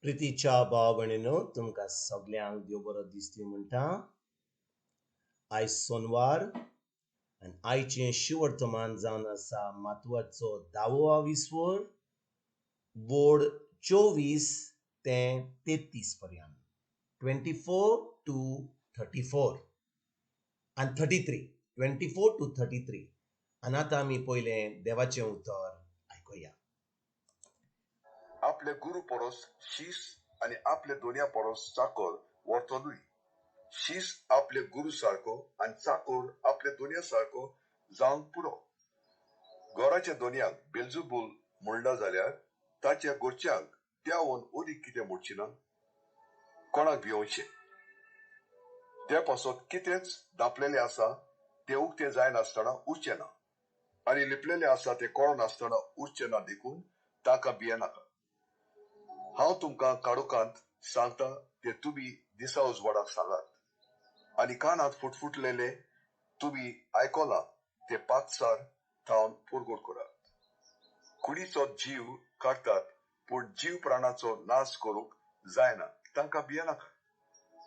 प्रितीच्या भाव भयणीनो, तुमकां सगल्यांक देव बरो दिसती म्हणटा. आयज सोनवार आनी आयचें शिवर्तमान जावन आसा मातवाचो धावो विस्वर बोर्ड 24 ते 33 पर्यंत, 24 टू 34 आनी 33, 24 टू 33. आनी आतां आमी पयलें देवाचें उतर आयकुया. आपले गुरू परस शीस आनी आपले दोनया परस चाकर व्हरतो न्हय. शीस आपले गुरू सारको आनी चाकर आपले दोनया सारको जावंक पुरो. घराच्या दोनयाक बेलजुबूल म्हणला जाल्यार ताच्या घरच्यांक त्यावन अदीक कितें म्हणची ना? कोणाक भियोवचें? ते पासत कितेंच दापलेलें आसा तें उक्तें जायनासतना उरचें ना आनी लिपलेलें आसा तें कळनासतना उरचें ना, देखून ताका भियेनाका. हांव तुमकां काळोखांत सांगता ते तुमी दिसा उजवाडाक सांगात आनी कानांत फुटफुटलेले तुमी आयकलां ते पातसार थावन परगट करात. कुडीचो जीव काडटात पूण जीव प्राणाचो नाश करूंक जायना, तांकां भियेनाका.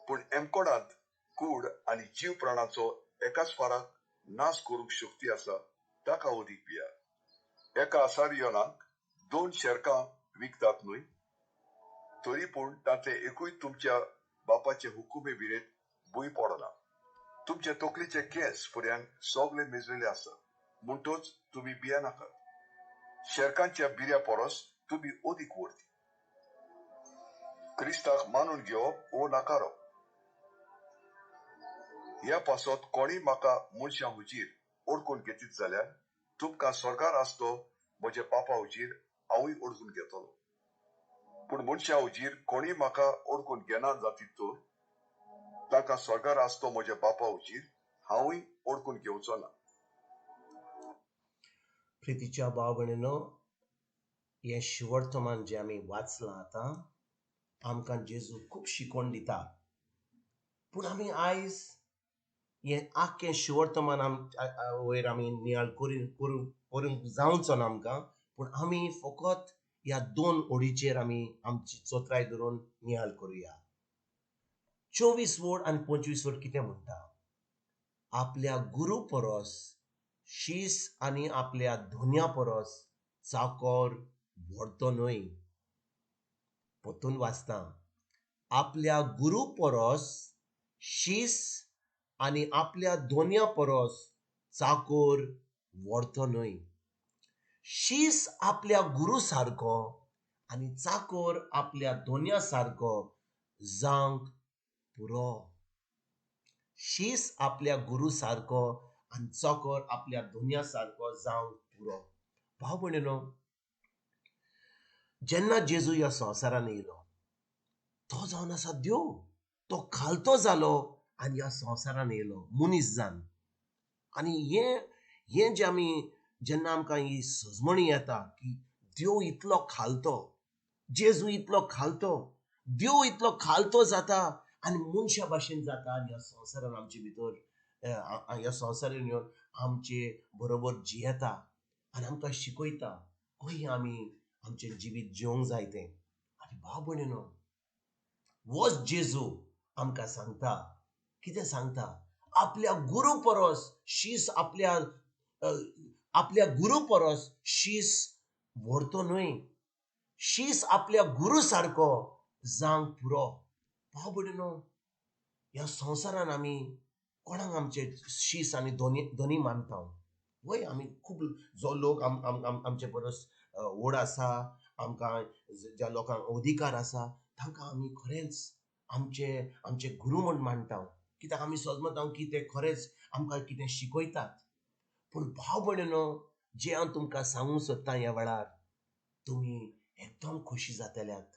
पूण एमकोडांत कूड आनी जीव प्राणाचो एकाच फाराक नाश करूंक शक्ती आसा, ताका अदीक भियात. एका आसारियोनाक 2 शेरकां विकतात न्हय? तरी पूण तांतले एकूय तुमच्या बापाचे हुकुमे विरेत भूंय पडना. तुमचे तकलेचे केंस फुड्यान सगळे मेजलेले आसा, म्हणटच तुमी भियेनाकात. शेरकांच्या बिऱ्या परस तुमी अदीक वर्ती. क्रिस्ताक मानून घेवप वो नाकारप ह्या पासत कोणी म्हाका मनशां हुजीर ओडकून घेतीत जाल्यार तुमकां सरकार आसतो म्हज्या पापा हुजीर हांवूय ओडकून घेतलो. पूण मनशां हुजीर कोणी म्हाका ओडकून घेना जातीत तर ताका सरकार आसतो म्हज्या बापा हुजीर हांवूय ओडकून घेवचो ना. प्रितीच्या भाव भयणीनो, हें शिवर्तमान जें आमी वाचलां आतां आमकां जेजू खूब शिकवण दिता. पूण आमी आयज हें आख्खें शिवर्तमान वयर आमी नियाळ करूंक जावचो ना आमकां, पूण आमी फकत ह्या 2 ओडीचेर आमी आमची चोत्राय धरून नियाळ करुया. 24 वड आनी 25 वड कितें म्हणटा? आपल्या गुरू परस शीस आनी आपल्या धोन्या परस चाकर व्हरतो न्हय. परतून वाचता, आपल्या गुरू परस शीस आनी आपल्या दोन्या परस चाकर व्हरतो न्हय. शीस आपल्या गुरू सारको आनी चाकर आपल्या दोन्या सारको जावंक पुरो. शीस आपल्या गुरू सारको आनी चाकर आपल्या दोन्या सारको जावंक पुरो. भाव भयणीनो, जेन्ना जेजू ह्या संवसारान येयलो तो जावन आसा देव, तो खालतो जालो आनी ह्या संवसारान येयलो मनीस जावन. आनी हें जें आमी जेन्ना आमकां ही सजमणी येता की देव इतलो खालतो, जेजू इतलो खालतो, देव इतलो खालतो जाता आनी मनशा भाशेन जाता आनी ह्या संवसारान आमचे भितर, ह्या संवसारान येवन आमचे बरोबर जियेता आनी आमकां शिकयता खंय आमी आमचें जिवीत जिवंक जाय तें. आनी भाव भयणीनो, वच जेजू आमकां सांगता, कितें सांगता? आपल्या गुरू परस शीस आपल्या गुरू परस शीस व्हरतो न्हय, शीस आपल्या गुरू सारको जावंक पुरो. भाव भयणीनो, ह्या संवसारान आमी कोणाक आमचे शीस आनी धनी मानता? वय, आमी खूब जो लोक आमचे परस व्हड आसा, आमकां ज्या लोकांक अधिकार आसा तांकां आमी खरेंच आमचे गुरू म्हूण मानता. कित्याक आमी समजता की ते खरेंच आमकां कितें शिकयतात. पूण भाव भयणीनो, जें हांव तुमकां सांगूंक सोदतां ह्या वेळार, तुमी एकदम खोशी जातल्यात.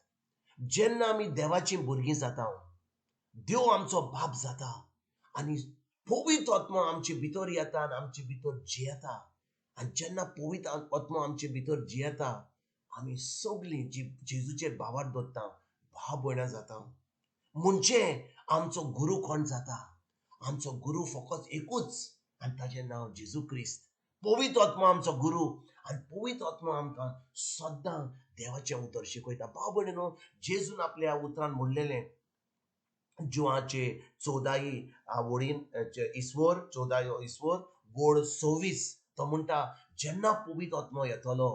जेन्ना आमी देवाचीं भुरगीं जाता, देव आमचो बाप जाता आनी पवित्र आत्मो आमचे भितर येता आनी आमचे भितर जियेता. आनी जेन्ना पवित्र आत्मो आमचे भितर जियेता, आमी सगळीं जी जेजूचेर भावार दवरता भाव भयणां जाता. म्हणजे आमचो गुरू कोण जाता? आमचो गुरू फकत एकूच आनी ताजें नांव जेजू क्रिस्त. पवित्र आत्मो आमचो गुरू. आनी पवित्र आत्मो आमकां सद्दां देवाचें उतर शिकयता. भाव भयणीनो, जेजून आपल्या उतरान म्हणलेलें जुवाचे 14 वळीन ईश्वर 14 ईश्वर वळ 26 तो म्हणटा, जेन्ना पवित्र आत्मो येतलो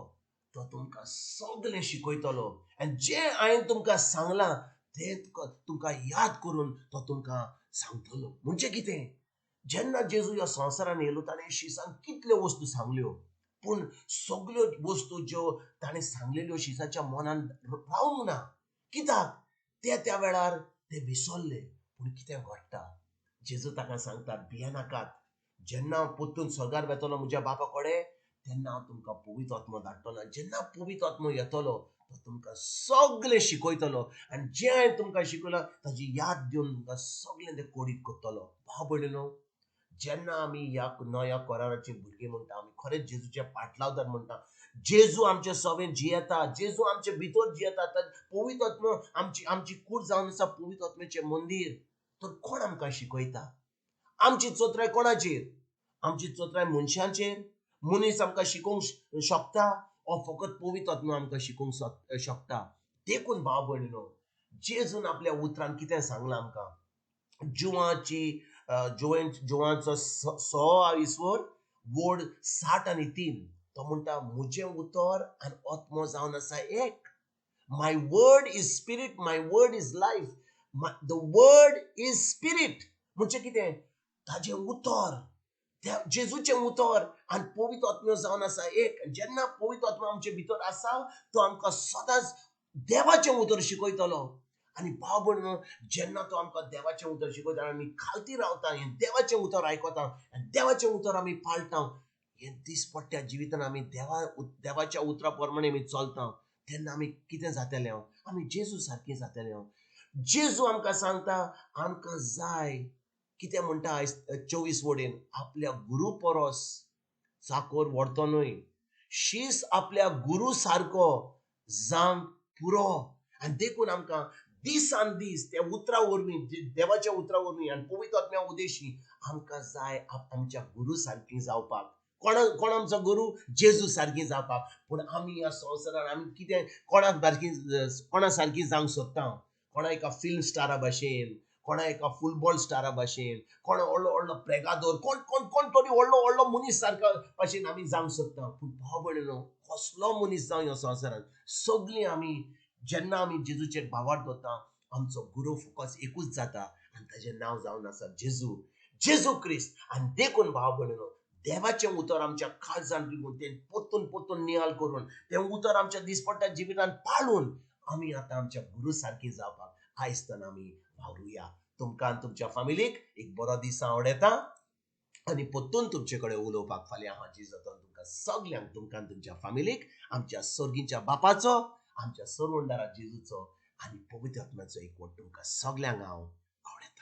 तो तुमकां सगळें शिकयतलो आनी जें हांवें तुमकां सांगलां तें तुमकां याद करून तो तुमकां सांगतलो. म्हणजे कितें, जेन्ना जेजू ह्या संवसारान येयलो ताणें शिसांक कितल्यो वस्तू सांगल्यो, पूण सगल्यो वस्तू ज्यो ताणें सांगलेल्यो शिसाच्या मनान रावंक ना. कित्याक? ते त्या वेळार ते विसरले. पूण कितें घडटा, जेजू ताका सांगता, भियेनाकात, जेन्ना परतून स्वर्गार वेतलो म्हज्या बापा कडेन तेन्ना हांव तुमकां पवित्र आत्मो धाडटलो. जेन्ना पवित्र आत्मो येतलो तो तुमकां सगळें शिकयतलो आनी जें हांवें तुमकां शिकयलां ताजी याद दिवन तुमकां सगळें तें कोडीत करतलो. भाव भयणीनो, जेन्ना आमी ह्या नव्या कराराची भुरगीं म्हणटा, आमी खरेंच जेजूचे पाटलावदार म्हणटा, जेजू आमचे सवें जियेता, जेजू आमचे भितर जियेता, पवित्र आत्मो आमची आमची कूड जावन आसा पवित्र आत्म्याचें मंदीर. तर कोण आमकां शिकयता? आमची चोत्राय कोणाचेर? आमची चोत्राय मनशांचेर. मनीस आमकां शिकोवंक शकता ओ फकत पवित्र आत्मो आमकां शिकोवंक शकता. देखून भाव भयणीनो, जेजून आपल्या उतरान कितें सांगलां आमकां, जुवाची जुवांचो 6 ईश्वर वड 60 आनी 3 तो म्हणटा, म्हजें उतर आनी आत्मो जावन आसा एक. My word is spirit, my word is life, the word is spirit. म्हणजे कितें, ताजें उतर, त्या जेजूचें उतर आनी पवित्र आत्मो जावन आसा एक. जेन्ना पवित्र आत्मो आमचे भितर आसा तो आमकां सदांच देवाचें उतर शिकयतलो. आनी भाव भयणीनो, जेन्ना तो आमकां देवाचें उतर शिकयता आमी खालती रावता, हें देवाचें उतर आयकता आनी देवाचें उतर आमी पाळटा, हें दिसपट्ट्या जिवितान आमी देवाच्या उतरा प्रमाणे आमी चलता, तेन्ना आमी कितें जातले? आमी जेजू सारकी जातले. जेजू आमकां सांगता, आमकां जाय कितें म्हणटा आयज 24 वडेन, आपल्या गुरू परस चाकोर व्हरतो न्हय, शीस आपल्या गुरू सारको जावंक पुरो. आनी देखून आमकां दिसान दीस त्या उतरा वरवीं, देवाच्या उतरा वरवीं आनी पवित्र आत्म्या उदेशी आमकां जाय आमच्या गुरू सारकी जावपाक. कोण आमचो गुरू? जेजू सारकी जावपाक. पूण आमी ह्या संवसारान आमी कितें कोणाक सारकी, कोणा सारकी जावंक सोदता? कोणा एका फिल्म स्टारा भाशेन, कोणा एका फुटबॉल स्टारा भाशेन, कोण व्हडलो व्हडलो प्रेगादोर, कोण कोण कोण तरी व्हडलो व्हडलो मनीस सारको भाशेन आमी जावंक सोदता. पूण भाव भयणीनो, कसलो मनीस जावं ह्या संवसारान, सगळीं आमी जेन्ना आमी जेजूचेर भावार्थ दवरता आमचो गुरू फकत एकूच जाता आनी ताजें नांव जावन आसा जेजू, जेजू क्रिस्त. आनी देखून भाव भयणीनो, देवाचें उतर आमच्या काळजान रिगून तें परतून परतून नियाळ करून तें उतर आमच्या दिसपट्ट्या जिवितान पाळून आमी आतां आमच्या गुरू सारकी जावपाक आयज आमी वावरुया. तुमकां आनी तुमच्या फामिलीक एक बरो दीस आवडटा आनी परतून तुमचे कडेन उलोवपाक फाल्यां हांव जेजून तुमकां सगल्यांक, तुमकां आनी तुमच्या फामिलीक आमच्या सर्गीच्या बापाचो, आमच्या सरवंडारा जेजूचो आनी पवित्र आत्म्याचो एकवट तुमकां सगल्यांक हांव आवडटा.